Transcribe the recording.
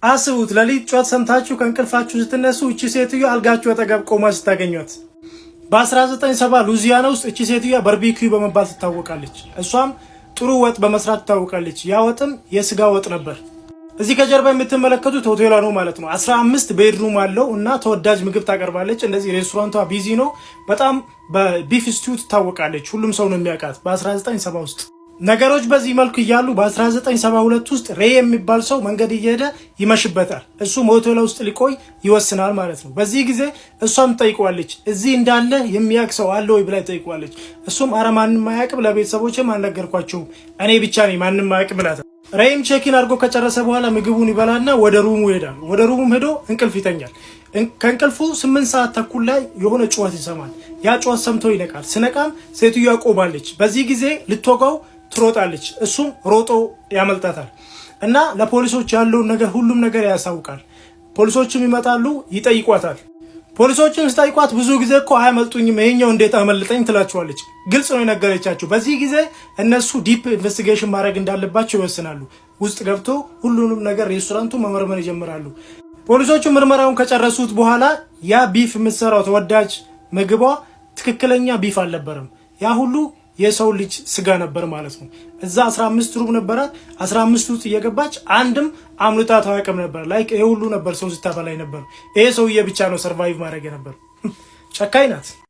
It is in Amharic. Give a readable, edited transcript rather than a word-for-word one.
አስቡት፣ ሌሊት ጩኸት ሰምታችሁ ከእንቅልፋችሁ ስትነሱ እቺ ሴትዮ አልጋችሁ አጠገብ ቆማ ስታገኟት። በ1970 ሉዚያና ውስጥ እቺ ሴትዮ barbecue በመባል ትታወቃለች። እሷም ጥሩ ወጥ በመስራት ትታወቃለች። ያ ወጥም የስጋ ወጥ ነበር። እዚህ ከጀርባ የምትመለከቱት ሆቴሏ ነው ማለት ነው። 15 bedroom አለው እና ተወዳጅ ምግብ ታቀርባለች። እንደዚህ ሬስቶራንቷ busy ነው። በጣም በ beef stew ትታወቃለች። ሁሉም ሰው ነው የሚያውቃት። በ1970 ውስጥ ነገሮች በዚህ መልኩ እያሉ በ1972 ውስጥ ሬይ የሚባል ሰው መንገድ እየሄደ ይመሽበታል። እሱም ሆቴሏ ውስጥ ሊቆይ ይወስናል ማለት ነው። በዚህ ጊዜ እሷም ትጠይቀዋለች፣ እዚህ እንዳለ የሚያውቅ ሰው አለ ወይ ብላ ትጠይቀዋለች። እሱም አረ ማንም አያውቅም፣ ለቤተሰቦችም አልነገርኳቸውም፣ እኔ ብቻ ነኝ፣ ማንም አያውቅም ይላታል። ሬይም check in አድርጎ ከጨረሰ በኋላ ምግቡን ይበላና ወደ room ኡ ይሄዳል። ወደ room ኡም ሄዶ እንቅልፍ ይተኛል። ከእንቅልፉ 8 ሰዓት ተኩል ላይ የሆነ ጩኸት ይሰማል። ያ ጩኸት ሰምቶ ይነቃል። ሲነቃም ሴትዮዋ ቆማለች። በዚህ ጊዜ ልትወጋው ትሮጣለች። እሱም ሮጦ ያመልጣታል እና ለፖሊሶች ያለውን ነገር ሁሉም ነገር ያሳውቃል። ፖሊሶችም ይመጣሉ፣ ይጠይቋታል። ፖሊሶችም ሲጠይቋት ብዙ ጊዜ እኮ አያመልጡኝም፣ ይሄኛው እንዴት አመልጠኝ ትላቸዋለች። ግልጽ ነው የነገረቻቸው። በዚህ ጊዜ እነሱ deep investigation ማድረግ እንዳለባቸው ይወስናሉ። ውስጥ ገብቶ ሁሉንም ነገር ሬስቶራንቱ መመርመር ይጀምራሉ። ፖሊሶቹ ምርመራውን ከጨረሱት በኋላ ያ beef የምትሰራው ተወዳጅ ምግቧ ትክክለኛ beef አልነበረም። ያ ሁሉ የሰው ልጅ ስጋ ነበር ማለት ነው። እዛ 15 room ነበራት። 15 ውስጥ እየገባች አንድም አምልጣ አታውቅም ነበር። Like ይሄ ሁሉ ነበር ሰው ስታበላይ ነበር። ይሄ ሰውዬ ብቻ ነው survive ማድረግ ነበር። ጨካኝ ናት።